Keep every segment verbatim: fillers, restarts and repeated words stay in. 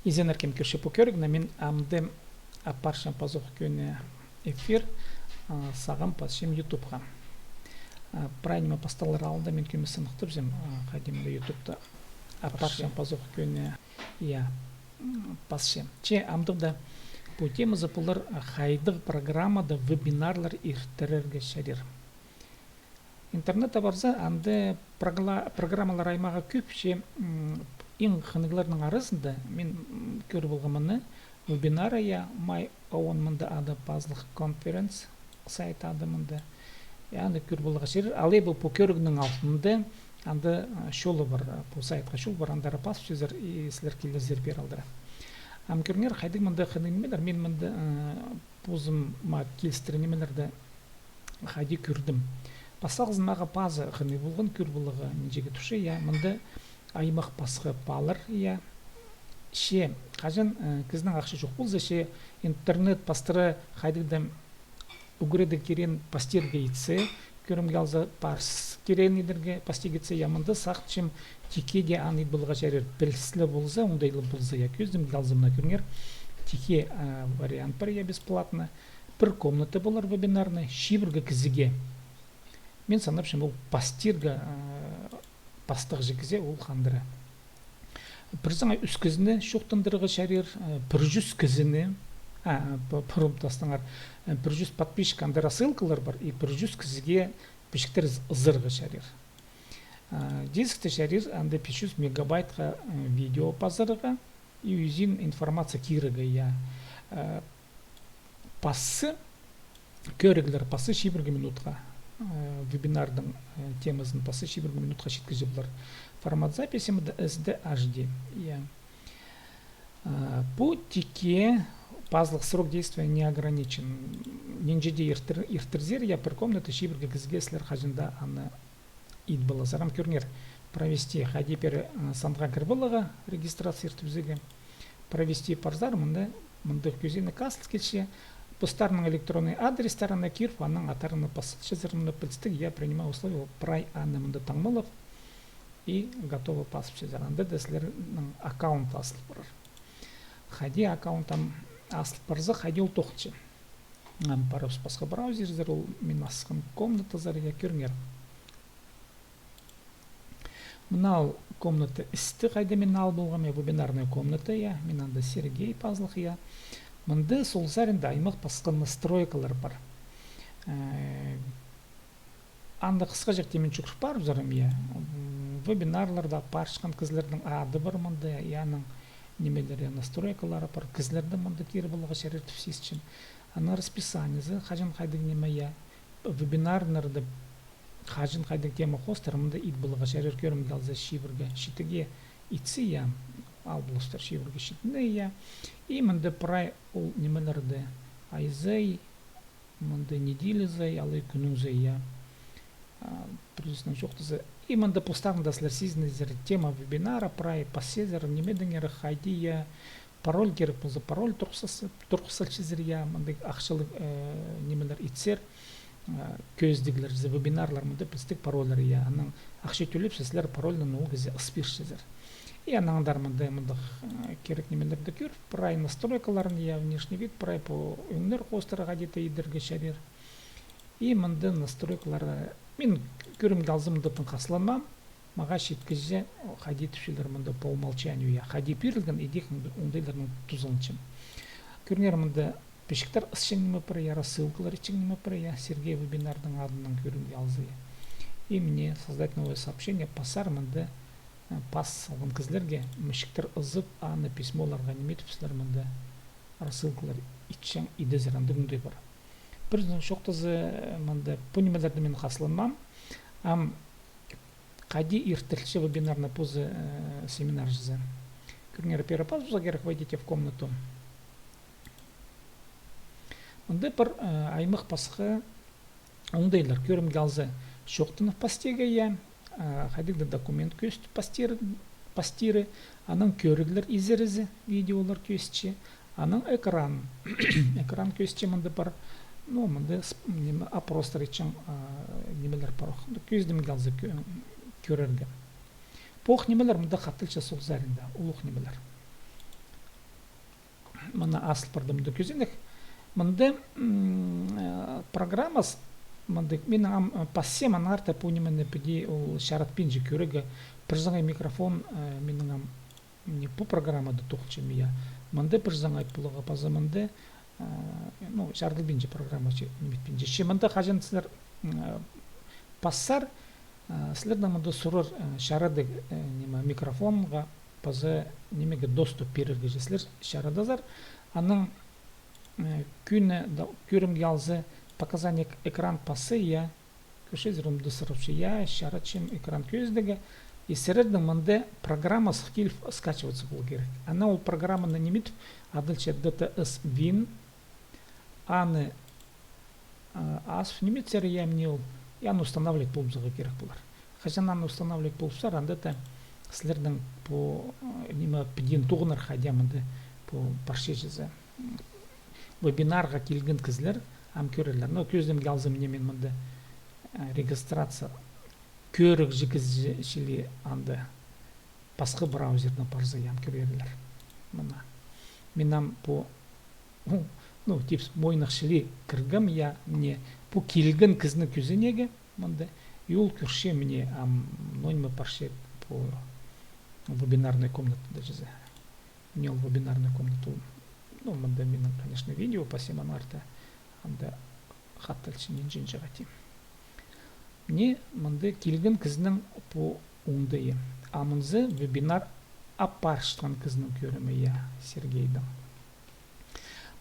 Изеннер, кем кӧрче пу кӧрігні, мин амды апарчам пазох кӧні эфир, а, сағам пасчам Ютубха. А, прай ниме пасталар алында мин кӧмес сыныхтапчам, а, хайди мында Ютубта апарчам пазох кӧні, я, м, пасчам. Че амдығ даа пу темазы полар, а, хайдағ программада вебинарлар иртірерге чарир. Интернетте парза, анда прогла-, программалар аймағы кӧп, че, м, иң хынығларның аразында мин, м, кӧр полғам мыны, вебинары, я, My Own мында ады, пазылых, конференц сайт ады мында. Я, аны кӧр поларға чарир. Алай ба пу кӧрігнің алтында анда, а, чолы пар, а, пу сайтха чол пар, андар пазып чӧрзер, и сірер килерзер пеер алдыра. Ам кӧріңер, хайдағ мында хынығ нимелер, мин мында, а, позыма килістіре нимелерні хайди кӧрдім. Пастағызын мағаа пазы хынығ полған, кӧр поларға нинҷе-де тіпче, я, мында аймах пасха палар, я. Че, хаҷан, э, кізінің ахча чох полза, че интернет пастыра хайдағ-да ӱгредіг кирек пастирға итсе, кӧрімге алза, пас кирек идерге, пастирға итсе, я, мында сағынчам, тикке дее аны ит поларға чарир, піліс ле полза, оңдайлығ полза, я, кӧзідімге алза, мына кӧріңер, тикке, а, вариант пар, я, бесплатно. Пір комната полар вебинарный, чибіргі кізіге. Мин санапчам, ол пастирға, а, пастағҷы кізі ол хандыра. Пір саңай ӱс кізіні чоохтандырарға чарир, э, пір чӱс кізіні, а, п-, пурун тастаңар, э, пір чӱс подписчик, анда рассылкалар пар, и пір чӱс кізіге пічіктер ыз-, ызарға чарир. А, дискте чарир анда пис чӱс мегабайтха, э, видео пазарға, и ӱзін информация кирерге, я. Э, пассы, кӧріглер пассы чибіргі минутха, э, вебинарның, э, темазын пассы чибіргі минутха читкізіп полар. Формат записи мында S D H D, я. Э, пу тикке пазылых, срок действия не ограничен. Нинҷе дее иртір-, иртірзер, я, пір комната чибіргі кізіге сірер хаҷан даа аны ит поларзар. Ам кӧріңер, провести, хайди пеер, э, санға кір поларға, регистрация иртібізерге. Провести парзар, мында, мында кӧзенек ас килче. Постарының электронный адрестарына киріп, аның аттарына пас салчазар, мында пілістіг, я принимаю условия, прай аны мында таңмалап, и готово пасчазар. Анда даа сірернің аккаунт азыл парар. Хайди аккаунт ам азыл парза, хайди ол тоғынча. Ам парыбыс пасха браузерзер, ол мин асхам комнатазар, я, кӧріңер. Мына ол комната істі, хайда мин ал полғам, я, вебинарная комната, я, мин анда Сергей пазылых, я. Мында сол саринда аймах пасха настройкалар пар. Э, анда хысхаҷахти мин чӱгӱріп парыбызарым, я. М, вебинарларда апарчатхан кізілернің ады пар мында, я, аның нимелері, настройкалары пар, кізілерні мында киріп аларға чарир тіп сизінчем. Аның расписаниезі, хаҷан хайдағ ниме, я. Вебинарларда хаҷан хайдағ тема хоостыра мында ит поларға чарир, кӧрімге алза, чибіргі читіге итсе, я, ал полыстар чибіргі читіні, я. И мында прай ол нимелерді айзай, мында неделязай, алай кӱннеңзай, я. А, пір сӧснең чоохтаза. И мында постарыңда сірер сизінерзер, тема вебинара, прай пасчазар, нимедеңер, хайди, я, пароль кирек полза, пароль турғыс-, турғыс салчазар, я, мындағ ахчалығ, э, нимелер итсер, э, кӧзідіглер, за вебинарлар, мында пілістіг парольлар, я, анаң ахча тӧлепче, сірер парольны ол кізее ыс пирчезер. И анаң андар мында, мындағ, э, кирек нимелерні кӧр, прай настройкаларын, я, внешний вид, прай пу ӧңнер хоостыра хайди-да идерге чарир. И мында настройкалары, мин кӧрімге алза, мында тың хазыланмаам, мағаа читкіҷе, хайди тіпчелер мында по умолчанию, я. Хайди пирілген, идӧк оңдайларнаң тузаланчам. Кӧріңер, мында пічіктер ысчаң ниме пар, я, рассылкалар итчең ниме пар, я, Сергей вебинарның адынаң, кӧрімге алза, я. И мне создать новое сообщение, пасар мында, э, пас салған кізілерге, мічіктер ызып, аны письмоларға ниме тіп, сірер мында рассылкалар итчең идезер, андағ оңдай пар. Пір сӧснең чоохтаза, мында пу нимелерні мин хазыланмаам. Ам хайди иртірілче вебинарны позы, э, семинар чізе. Кӧріңер, пеер пазыбызарға кирек, войдите в комнату. Мында пір, э, аймах пасха оңдайлар, кӧрімге алза, чоохтанып пастирға, я, а, хайдағ-да документ кӧзіт пастирға, пастирға, анаң кӧріглер изерізі, видеолар кӧзітче, анаң экран, экран кӧзітче, мында пар, ну, мында с-, ниме, опростар итчең, а, нимелер пар ох. Кӧзідімге алза кӧ-, кӧрерге. Пу ох нимелер мында хатылча сол саринда, улуғ нимелер. Мына азыл парды мында кӧзенек. Мында, м, э, программас, мында минің ам, э, пассам, аннаңар даа пу нимені піди ол чаратпинча кӧрерге, пір саңай микрофон, э, минің ам, не, пу программада тоғынчам, я. Мында пір саңай пулуға паза мында, э, ну, чарыдылбинча программа, че, ниме итпинче. Че мында хаҷан сірер, м, э, пассар, э, сірернең мында сурар, э, чарадығ, э, ниме, микрофонға, паза нимеге доступ пирерге, че сірер чарадазар. Анаң, э, кӧні да кӧрімге алза, показание эк-, экран пасса, я, кӧрчезер, ам даа сырапча, я, чаратчам экран кӧзідігі. И сірернің мында программа сых киліп скачиваться полу кирек. Анаң ол программаны ниме итіп, адалча D T S Win, аны, а, азып ниме итсер, я, мына ол, я, аны устанавливать полыбызарға кирек полар. Хаҷан аны устанавливать полыбызар, анда даа сірернің пу, э, ниме, підиин тоғынар, хайди мында пу парча чізе. М, вебинарға килген кізілер ам кӧрерлер. Но кӧзідімге алза, мына мин мында, э, регистрация кӧрігҷі кізі чіли анда пасха браузердең парза, я, ам кӧрерлер. Мына. Мин ам пу, ну, типс, мойнах чіли кіргем, я, мына пу килген кізінің кӧзенегі мында. И ол кӧрче, мына, ам, ну, ниме парча пу вебинарная комнатада чізе. Мына ол вебинарная комната, ол, ну, мында минің, конечно, видео пассам, аннаңар даа анда хаталча, нинҷе-нинҷе хати. Мына мында килген кізінің пу оңдайы. А мынзы вебинар апарчатхан кізінің кӧрімі, я, Сергейдің.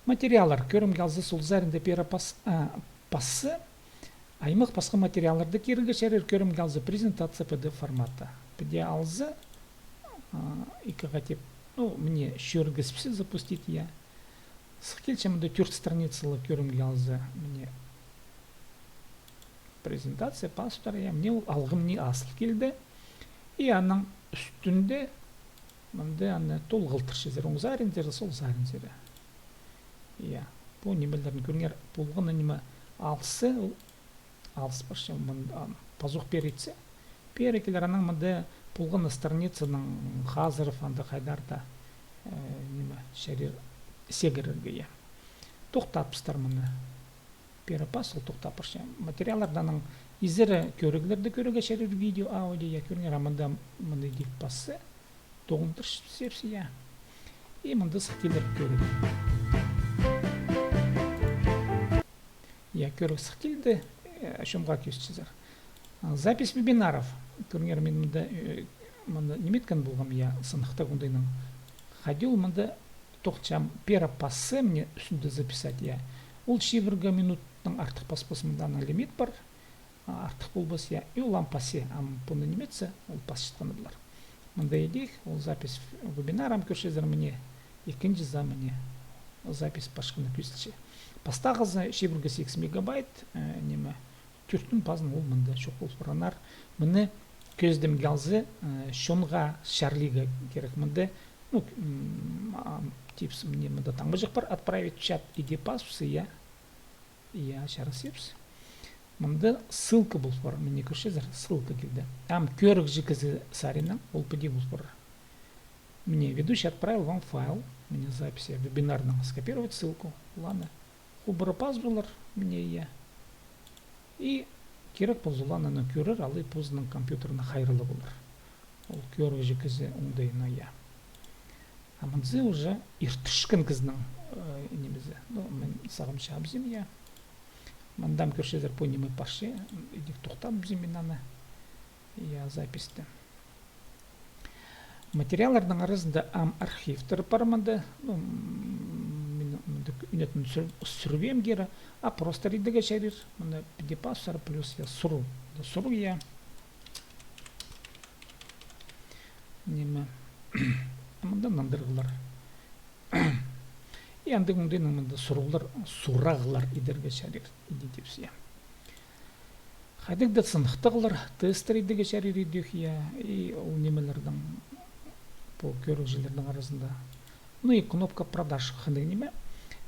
Материаллар, кӧрімге алза, сол саринда пеер пас-, а, пасса. Аймах пасха материалларды кирерге чарир, кӧрімге алза, презентация P D F формата. Піди алза, а, ікі хати, ну, мына чӧргізіпче, запустить, я. Сых килче мында тӧрт страницалы, кӧрімге алза, мына презентация, пастор, я, мына ол алғым ни азыл килді. И аның ӱстӱнде мында аны толғалтырчазар, оң саринзар, сол саринзар. Я, пу нимелерін кӧріңер, полған ниме алыс, ол алыс парча, мын-, а, пазох пеер итсе, пеер килер, анаң мында полған страницаның хазыров анда хайдар даа, э, ниме, чарир сегірерге, я. Тохтатпыстар мыны. Пеер пас, ол тохтап парча. Материалларда анаң изері кӧріглерді кӧрерге чарир, видео, аудио, я, кӧріңер, а мында мыны идіп пасса, тоғындырчазар, я. И мында сых килер кӧріг. Я, кӧріг сых килді, э, чонға кӧзітчезер. А, запись вебинаров. Кӧріңер, мин мында, э, мында ниме иткен полғам, я, сыныхтығ оңдайнаң. Хайди ол мында тоғынчам, пеер пасса, мына ӱстӱнде записать, я. Ол чибіргі минуттаң артых паспас, мында аның лимит пар. А, артых полбас, я. И ол ам пасса, ам пуны ниме итсе, ол пасчатханы полар. Мында идӧк, ол запись в-, вебинар, ам кӧрчезер, мына, ікінҷізі, мына, запись пасчатханы кӧзітче. Пастағызы чибіргі сигіс мегабайт, э, ниме, тӧртін пазын ол мында чох пол парар. Мыны кӧзідімге алза, э, чонға чарлирға кирек. Мында, ну, м, а, типс, мына мында таңмаҷах пар, отправить в чат, иди пас, всё, я. Я, чарасчабыс. Мында ссылка пол пар, мына кӧрчезер, ссылка килді. Ам кӧрігҷі кізі саринаң ол піди пол пар. Мына ведущий отправил вам файл, мына запись, я, вебинарның, скопировать ссылку. Ладно. Хубыра пас полар, мына, я. И кирек полза, ладно, аны кӧрер, алай позының компьютеріне хайраллығ полар. Ол кӧрігҷі кізі оңдайына, я. А мынзы уже иртірчеткен кізінің, э, нимезі. Ну, мин сағам чабызим, я. Мында ам кӧрчезер, пу ниме парча, идӧк тохтатпазим мин аны. Я, записьті. Материалларның аразында ам архивтер пар мында. Ну, м, мин мында ӱнетін сӱр-, сӱрбеем кирек, а просто идерге чарир. Мында піди пас, сар плюс, я, сурығ. Да, сурығ, я. Ниме? Мында нандырығлар. И андағ оңдайнаң мында сурығлар, сурағлар идерге чарир. Иди тіпче, я. Хайдағ-да сыныхтағлар, тесттер идерге чарир идӧк, я. И ол нимелернің, пу кӧрігҷілернің аразында. Ну и кнопка продаж, хайдағ ниме.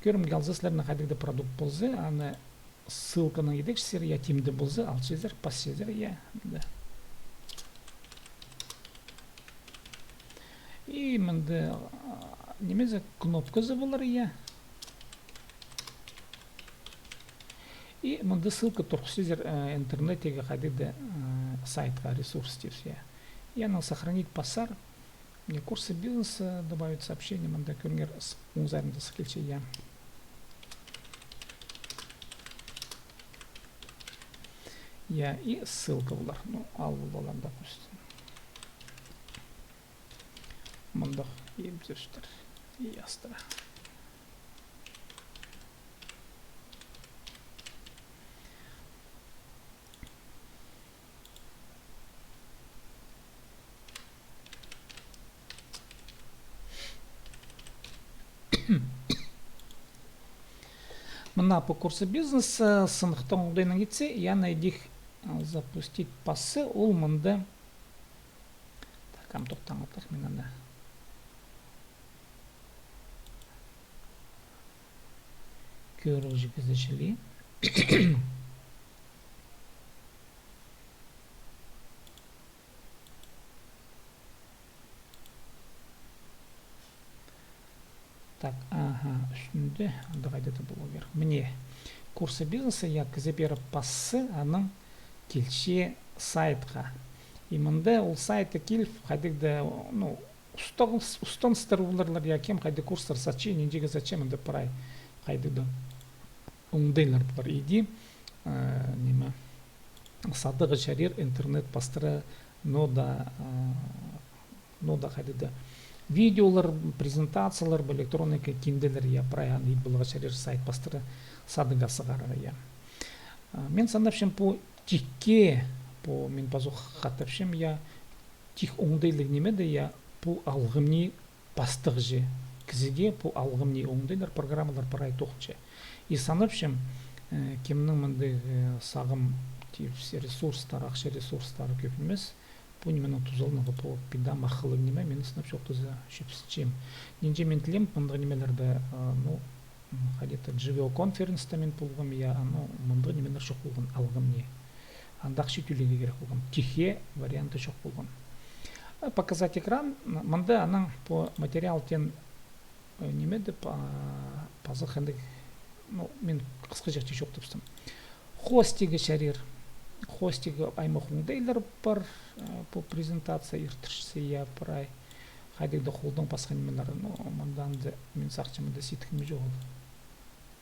Кӧрімге алза, сірернің хайдағ-да продукт полза, аны ссылканаң идерчезер, я, тимде полза, алчазар, пасчазар, я, да. И мында, а, Нимезі, кнопказы полар, я. И мында ссылка турғыс сизер, э, интернеттегі хайдағ-да, э, сайтха, ресурс тіпче, я. И анаң сохранить пасар. Мне курсы бизнеса добавить сообщение, мында кӧріңер, с-, оң саринда сых килче, я. Я, и ссылка полар. Ну, ал полар, допустим. Мындағ имзерстер. И астыра. Мына пу курсы бизнеса, сыныхтаң оңдайнаң итсе, я, найдих, а, запустить пассы, ол мында. Так, ам тохтаңаттар, мин аны кӧрігҷі кізі чіли. Так, аха, ӱстӱнде, анда хайда-да полу кирек. Міне, курсы бизнеса, я, кізі пеер пасса, анаң килче сайтха. И мында ол сайтха киліп, хайдағ-да, ну, устан-, устаныстар поларлар, я, кем хайдағ курстар сатча, нинҷеге сатча, мында прай хайдағ-да оңдайлар полар. Иди, э, ниме, садығға чарир интернет пастыра, ноо даа, э, ноо даа хайдағ-да видеолар, презентациялар, пу электронный ки-, кинделер, я, прай аны ит поларға чарир сайт пастыра садығға сығарарға, я. А, мин санапчам, пу тикке, пу мин пазох хатапчам, я, тик оңдайлығ ниме дее, я, пу алғым ни пастығҷы кізіге, пу алғым ни оңдайлар, программалар прай тоғынча. И санапчам, э, кемнің мындағ, э, сағам типче ресурстар, ахча ресурстары кӧп нимес, пу нименің тузаланарға пу піди махалығ ниме, мин сынап чоохтаза чӧпсінчем. Нинҷе мин тілеем, мындағ нимелерде, а, ну, м, хайди-да живой конференста мин полғам, я, а, ну, мындағ нимелер чох полған, алғым ни. Анда ахча тӧлирге кирек полған. Тихий варианты чох полған. А, показать экран, м, мында анаң пу материал теен, э, ниме тіп, а, пазох андағ, ну, мин хысхаҷахти чоохтапчам. Хостингке чарир. Хостингте аймах оңдайлар пар, э, пу презентация иртірче, я, прай. Хайдағ-да холдаң пасха нимелер, ну, мында анда, мин сағынчам, мында сидік ниме чоғыл.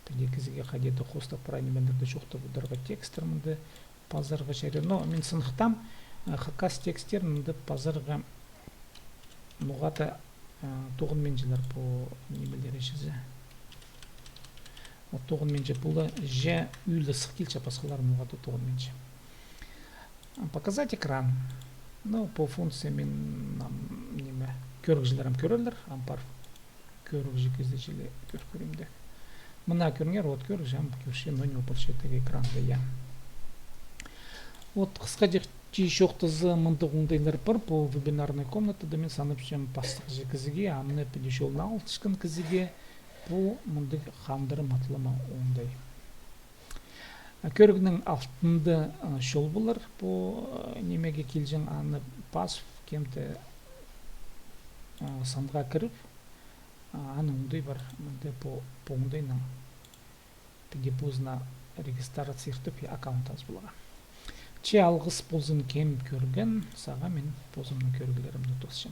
Піди кізіге хайди-да хостап прай нимелерді чоохтап одырарға, текстер мында пазарға чарир. Но мин сыныхтаам, э, хакас текстер мында пазарға ноға-да, э, тоғынминчалар пу нимелер чізе. Вот тоғынминча, пулар же ӱлі сых килче, пасхалары ноға-да тоғынминча. Показать экран. Ну, пу функция мин, ам, ниме, кӧрігҷілерім кӧрерлер, ам пар кӧрігҷі кізі чіли кӧр кӧрим дее. Мына кӧріңер, вот кӧрігҷі ам кӧрче, ну, ниме полча тігі экранда, я. Вот хысхаҷахти чоохтаза, мындағ оңдайлар пар, пу вебинарный комнатада мин санапчам пастығҷы кізіге, аны піди чолын алчатхан кізіге, пу мындағ хандырым атлама оңдай. Кӧрігнің алтында, а, чол полар, пу, а, нимеге килҷең, аны пазып, кем-де, а, санға кіріп, а, аның оңдайы пар, мында пу, пу оңдайнаң піди позына регистрация иртіп, я, аккаунт ас поларға. Че алғыс ползын, кем кӧрген, сағаа мин позымның кӧріглерімні тоосчам.